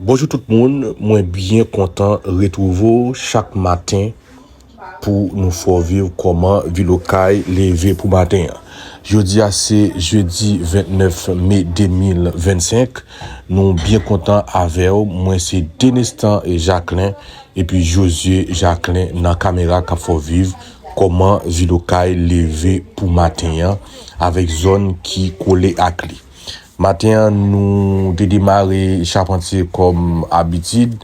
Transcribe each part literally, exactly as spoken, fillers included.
Bonjou tout moun, mwen byen kontan retwouve w chak maten pou nou fè w viv kòman Vil Okay leve pou maten an. Jodi a se jedi vennèf me de mil vennsenk. Nou byen kontan avè w. Mwen se Denestan Jacquelin epi Josué Jacquelin nan kamera k ap fè w viv kòman Vil Okay leve pou maten an avèk zòn ki kole ak li. Maten an, nou te demare Chapantye kòm abitid.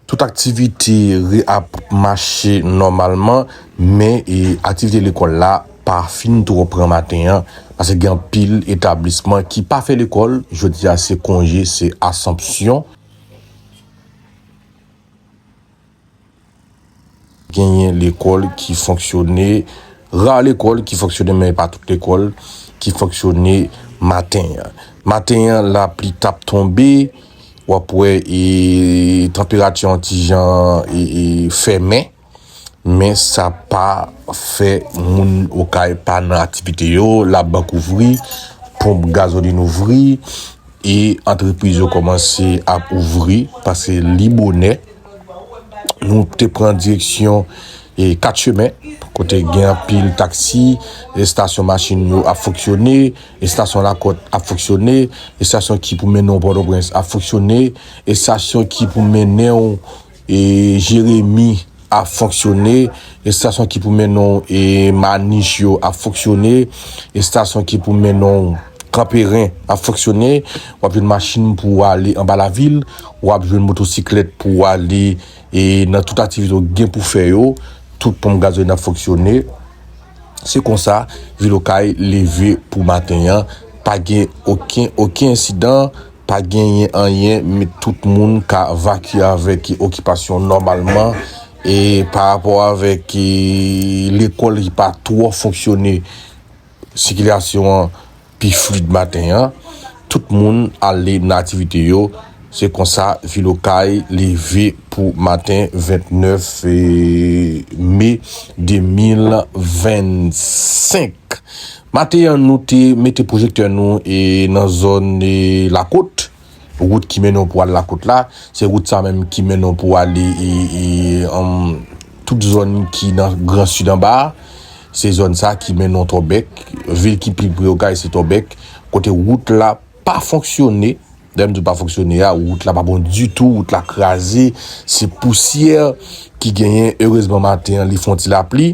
Tout aktivite re-, ap mache nòmalman, men, e, aktivite lekòl la pa fin twò pran maten an, paske gen anpil etablisman ki pa fè lekòl. Jodi a, se konje, se Asanpsyon. Genyen lekòl ki fonksyone, ra lekòl ki fonksyone, men pa tout lekòl ki fonksyone maten an. Maten an, lapli t ap tonbe, w ap wè, e, tanperati an ti jan, e, e, fèmen, men sa pa fè moun Okay pa nan aktivite yo, labank ouvri, ponp gazolin ouvri, e antrepriz yo kòmanse ap ouvri, paske li bonè. Nou te pran direksyon, e, Kat Chemen, kote gen anpil taksi, estasyon machin yo ap fonksyone, estasyon Lakòt ap fonksyone, estasyon ki pou mennen w Pòtoprens ap fonksyone, estasyon ki pou mennen w, e, Jeremi ap fonksyone, estasyon ki pou mennen w, e, Manich yo ap fonksyone, estasyon ki pou mennen w Kanperen ap fonksyone, w ap jwenn machin pou w ale anba lavil, w ap jwenn motosiklèt pou w ale, e, nan tout aktivite w gen pou fè yo, tout ponp gazolin ap fonksyone. Se konsa, Vil Okay leve pou maten an, pa gen okenn, okenn ensidan, pa genyen anyen, men tout moun ka vakye avèk okipasyon nòmalman. E pa rapò avèk, e, lekòl ki pa twò fonksyone, sikilasyon an pi fluid maten an. Tout moun ale nan aktivite yo. Se konsa, Vil Okay leve pou maten vennèf, e, me de mil vennsenk. Maten an, nou te mete pwojektè nou, e, nan zòn, e, Lakòt. Wout ki mennen w pou al Lakòt la, se wout sa menm ki mennen w pou ale, e, e, ann, tout zòn ki nan Gran Sid anba a. Se zòn sa ki mennen w Tòbèk. Vil ki pi pre Okay se Tòbèk, kote wout la pa fonksyone. Lè m di w pa fonksyone a, wout la pa bon ditou, wout la kraze, se pousyè ki genyen. Erezman, maten an, li fè yon ti lapli.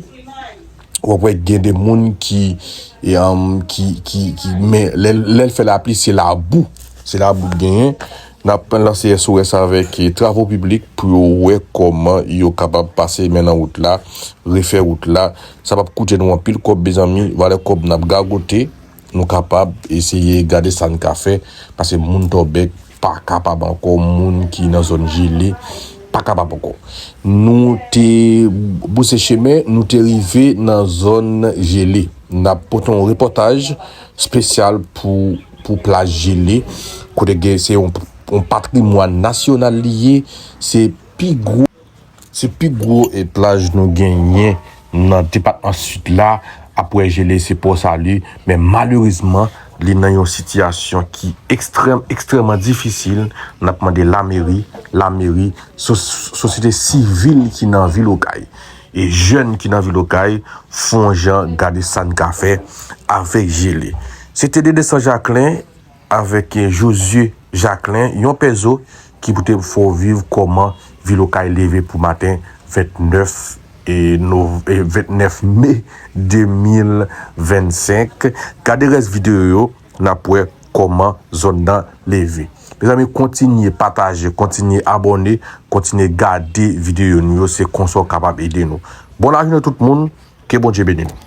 W ap wè gen de moun ki, e, ann, ki, ki, ki, men lè, lè l fè lapli, se labou. Se labou k genyen. N ap lanse S O S avèk, e, Travo Piblik pou yo wè kòman yo kapab pase men nan wout la, refè wout la. Sa p ap koute nou anpil kòb, mezanmi. Valè kòb n ap gagote, nou kapab eseye gade sa n ka fè, paske moun Tòbèk pa kapab ankò, moun ki nan zòn jele pa kapab ankò. Nou te bouse chemen, nou te rive nan zòn jele. N ap pote yon repòtaj espesyal pou, pou plaj jele, kote gen, se yon, yon patrimwàn nasyonal li ye, se pi gwo Se pi gwo, e, plaj nou genyen nan depatman Sid la, apre jele se Pò Sali, men malerezman, li nan yon sitiyasyon ki ekstrèm, ekstrèmman difisil. N ap mande lameri, lameri, sos-, sosyete sivil ki nan Vil Okay, e jèn ki nan Vil Okay, fè yon jan gade sa n ka fè avèk jele. Se te Denestan Jacquelin avèk Josué Jacquelin, yon pèzo ki pou te fè w viv kòman Vil Okay leve pou maten vennèf, e, nov-, e, vennèf me de mil vennsenk. Gade rès videyo yo, n ap wè kòman zòn nan leve. Mezanmi, kontinye pataje, kontinye abòne, kontinye gade videyo nou yo, se konsa w kapab ede nou. Bon lajounen tout moun, ke Bondye beni nou.